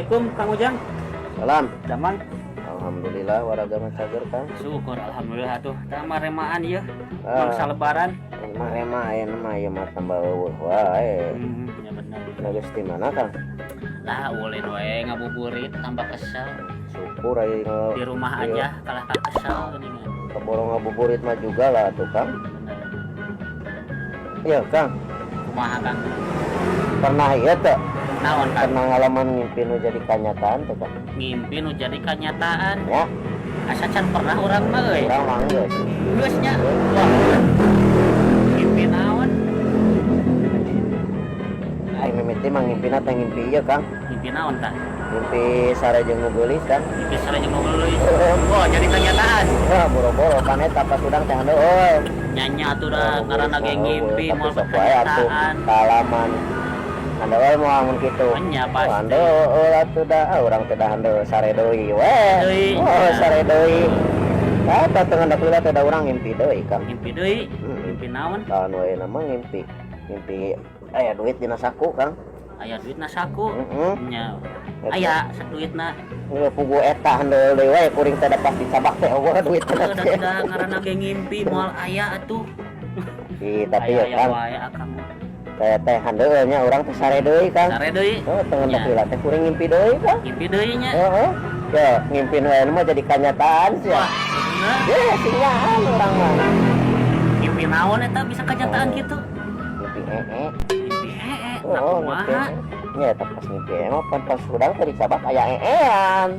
Assalamualaikum, Kang Ujang. Salam. Damang? Alhamdulillah, warga mah cager, Kang. Syukur alhamdulillah tuh. Tah, maremaan ieu. Ah. Mangsa Lebaran. Mah rema aya mah ieu mah tambah euweuh wae. Ya bener. Nah, geus di mana, Kang? Lah, ulin we ngabuburit, tambah kesel. Syukur aya. Di rumah aja kalah ka kesel geuningan. Keboro ngabuburit mah juga lah tuh, Kang. Bener. Iya, Kang. Kumaha, Kang? Pernah ieu teh? Naon, Kang? Pernah ngalaman ngimpi nu jadi kenyataan teh, Kang? Ngimpi nu jadi kenyataan. Ya. Asa can pernah urang mah euy. Urang mah geus. Geus nya. Wah. Ngimpi naon? Aing mimiti mah ngimpina teh ngimpi ieu, Kang. Ngimpi naon tah? Ngimpi sare jeung nu geulis, Kang. Ngimpi sare jeung nu geulis. Wah, jadi kenyataan. Wah, boro-boro pan eta pas udang teh handeueul. Nya nya atuh da ngaranna ge ngimpi Tapi moal sok wae atuh kenyataan. Kalaman. Handeueul moal mun kitu. Nya pasti. Handeueul atuh da, ah, urang teh da handeueul sare deui we. Deui. Oh, sare deui. Eta teu ngandak lila teh da urang ngimpi deui, Kang. Ngimpi deui. Hmm. Ngimpi naon? Tahun wae nama ngimpi. Ngimpi aya duit dina saku, Kang. Aya duit na saku. Heeh. Nya. Aya sak duitna. Nggak pugu eta handeueul deui wae kuring teh da pas dicabak teh euweuh duit. Heuh, da da ngaranna ge ngimpi moal aya atuh. Ih, tapi ya Aya aya Kang, wae akang. Kayak teh handeueul nya urang teh sare deui, Kang. Sare deui. Oh, teu ngandak Nya. Lila teh kuring ngimpi deui, Kang. Ngimpi deui nya. Heeh. Ya, ngimpi nu mah jadi kenyataan sih. Wah, bener. Ya, sinyaan urang mah. Ngimpi naon eta bisa kenyataan gitu? Ngimpi ee. Ngimpi ee, nah Oh, ngimpi kumaha? ee. Nya eta pas ngimpi ee mah pan pas hudang teh dicabak aya eean.